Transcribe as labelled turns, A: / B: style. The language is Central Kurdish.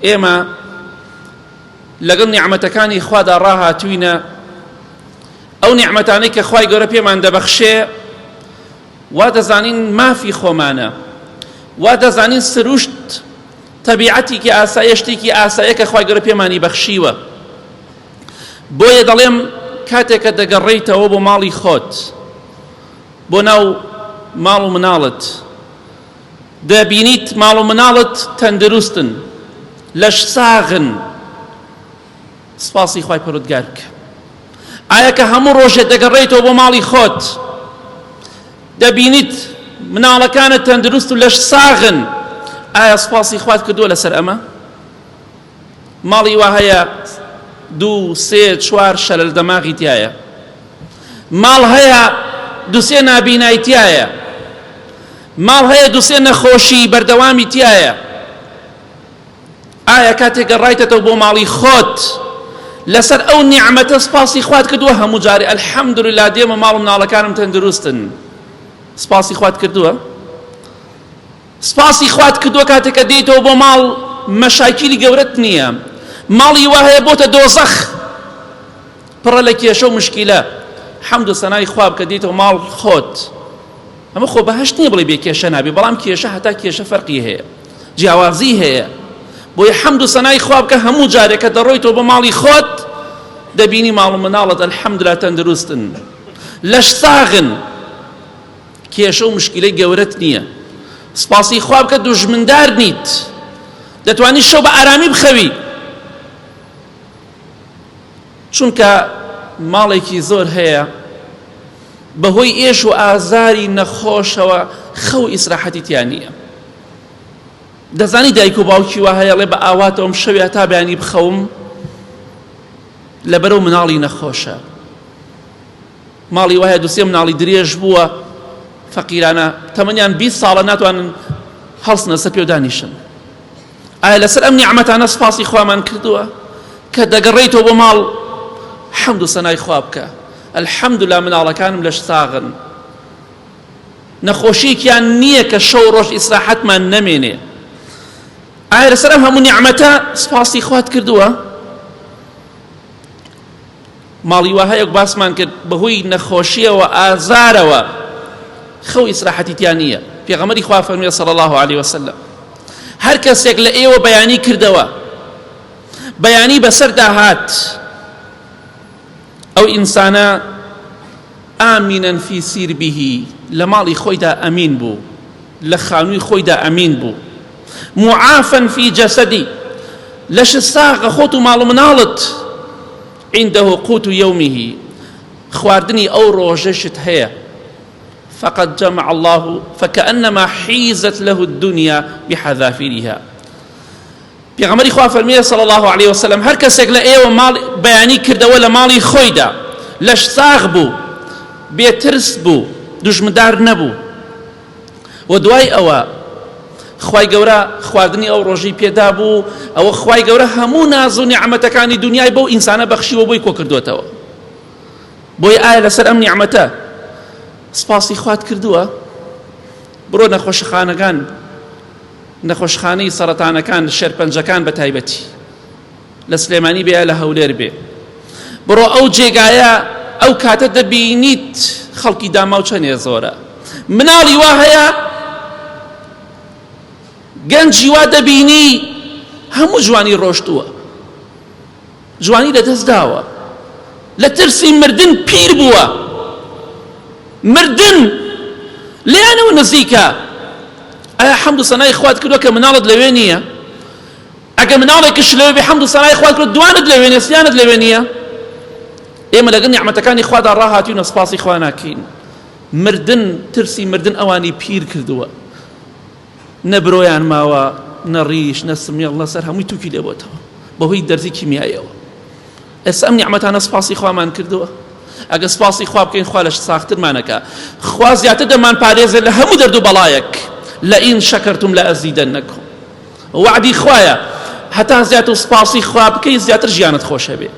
A: ئێمە لەگەڵ نیعمەتەکانی خوادا ڕاهاتووینە، ئەو نیعمەتانەی کە خوای گەورە پێمان دەبەخشێ وا دەزانین مافی خۆمانە، وا دەزانین سروشت تەبیعەتێکی ئاسایە، شتێکی ئاسایە کە خوای گەورە پێمانی بەخشیوە. بۆیە دەڵێم کاتێک کە دەگەڕێیتەوە بۆ ماڵی خۆت، بۆ ناو ماڵ و مناڵت، دەبینیت ماڵ و مناڵت تەندروستن، لەش ساغن، سپاسی خوای پەروەردگار بکە. ئایا کە هەموو ڕۆژێ دەگەڕێیتەوە بۆ ماڵی خۆت دەبینیت مناڵەکانت تەندروست و لەش ساغن، ئایا سپاسی خوات کردووە لەسەر ئەمە؟ ماڵی وا هەیە دوو سێ چوار شەلەل دەماغی تایە، ماڵ هەیە دووسێ نابینای تایە، ماڵ هەیە دووسێ نەخۆشی بەردەوامی تایە. ئایا کاتێک گەڕایتەتەوە بۆ ماڵی خۆت لەسەر ئەو نیعمەتە سپاسی خوات کردووە؟ هەموو جارێ الحمدلله دێمە ماڵ و مناڵەکانم تەندروستن، سپاسی خوات کردووە؟ سپاسی خوات کردووە کاتێک کە دێیتەوە بۆ ماڵ مەشاکیلی گەورەت نییە؟ ماڵی وا هەیە بۆتە دۆزەخ، پڕە لە کێشە و مشکیلە. حەمد و سەنای خوا بکە دێیتەوە ماڵ خۆت. ئەمە خۆ بەهەشت نییە بڵێ بێ کێشە نابێ، بەڵام کێشە هەتا کێشە فەرقی هەیە، جیاوازی هەیە. بۆیە حەمد و سەنای خوا بکە هەموو جارێک کە دەڕۆیتەوە بۆ ماڵی خۆت دەبینی ماڵ و مناڵت الحمدلله تەندروستن، لەش ساغن، کێشە و مشکیلەی گەورەت نییە. سپاسی خوا بکە دوژمندار نیت، دەتوانی شەو بە ئارامی بخەوی، چونکە ماڵێکی زۆر هەیە بەهۆی ئێش و ئازاری نەخۆشەوە خەو ئیسراحەتی تیا نییە. دەزانی دایک و باوکی وا هەیە ڵێ بە ئاواتەوەم شەوێ هەتا بەیانی بخەوم لەبەرەو مناڵی نەخۆشە. ماڵی وایە دوسێ مناڵی درێژ بووە فەقیرانە تەمەنیان 20 ساڵە ناتوانن هەڵسنە سەر پێ و دانیشن. ئایا لەسەر ئەم نیعمەتانە سپاسی خوامان کردووە؟ کە دەگەڕێیتەوە بۆ ماڵ حەمد و سەنای خوا بکە، الحمدللە مناڵەکانم لەش ساغن، نەخۆشیەکیان نییە کە شەو ڕۆژ ئیسراحەتمان نەمێنێ. ئایا لەسەر ئەم هەموو نیعمەتە سپاسی خوات کردووە؟ ماڵی وا هەیە باسمان کرد بەهۆی نەخۆشیەوە ئازارەوە خەو ئیسراحەتی تیا نییە. پێغەمبەری خوا فەرمووی صلی الله علیه وسلم هەر کەسێک لە ئێوە بەیانی کردەوە، بەیانی بەسەردا هات، ئەو ئینسانە ئامینەن فی سیربه، لە ماڵی خۆیدا ئەمین بوو، لە خانووی خۆیدا ئەمین بوو، معافەن فی جەسەدی، لەش ساغە خۆت و ماڵ و مناڵت، عنده قوت یومه، خواردنی ئەو ڕۆژەشت هەیە، فقد جمع الله فكأنما حیزت له الدنیا بحذافیرها. پێغەمبەری خوا فەرمیە صلی الله علیه وسلم هەر کەسێک لە ئێوە ماڵ بەیانی کردەوە لە ماڵی خۆیدا لەش ساغ بوو، بێترس بوو، دوژمندار نەبوو، و دوای ئەوە خوای گەورە خواردنی ئەو ڕۆژەی پێدا بوو، ئەوە خوای گەورە هەموو ناز و نیعمەتەکانی دنیای بەو ئینسانە بەخشیوە بۆی کۆکردوێتەوە. بۆیە ئایا لەسەر ئەم نیعمەتە سپاسی خوات کردووە؟ بڕۆ نەخۆشخانەکان، نەخۆشخانەی سەرەتانەکان، شێرپەنجەکان بە تایبەتی لە سلێمانی بێ لە هەولێر بێ، بڕۆ ئەو جێگایە ئەو کاتە دەبینیت خەڵکی داماو چەندێ زۆرە، مناڵی وا هەیە، گەنجی وا دەبینی هەموو جوانی ڕۆشتووە، جوانی لەدەست داوە، لە ترسی مردن پیر بووە، مردن لێیانەوە نزیکە. ئایا حەمد و سەنای خوات کردووە کە مناڵت لەوێ نییە؟ ئەگەر مناڵێکش لەوێ بێ حەمد و سەنای خوات کردووە دوانت لەوێ نییە، سیانت لەوێ نییە؟ ئێمە لەگەڵ نیعمەتەکانی خوادا ڕاهاتوین و سپاسی خوا ناکەین. مردن، ترسی مردن ئەوانی پیر کردووە، نە برۆیان ماوە، نە ڕیش، نە سمێڵ، نە سەر، هەمووی تووکی لێ بۆتەوە بەهۆی دەرزی کیمیاییەوە. ئێستا ئەم نیعمەتانە سپاسی خوامان کردووە؟ ئەگەر سپاسی خوا بکەین خوا لەش ساخترمانەکە، خوا زیاتر دەمان پارێزێت لە هەموو دەرد و بەڵایەک. لئن شەکرتم لەئەزیدەنەکم، وەعدی خوایە هەتا زیاتر سپاسی خوا بکەی زیاتر ژیانت خۆشەبێ.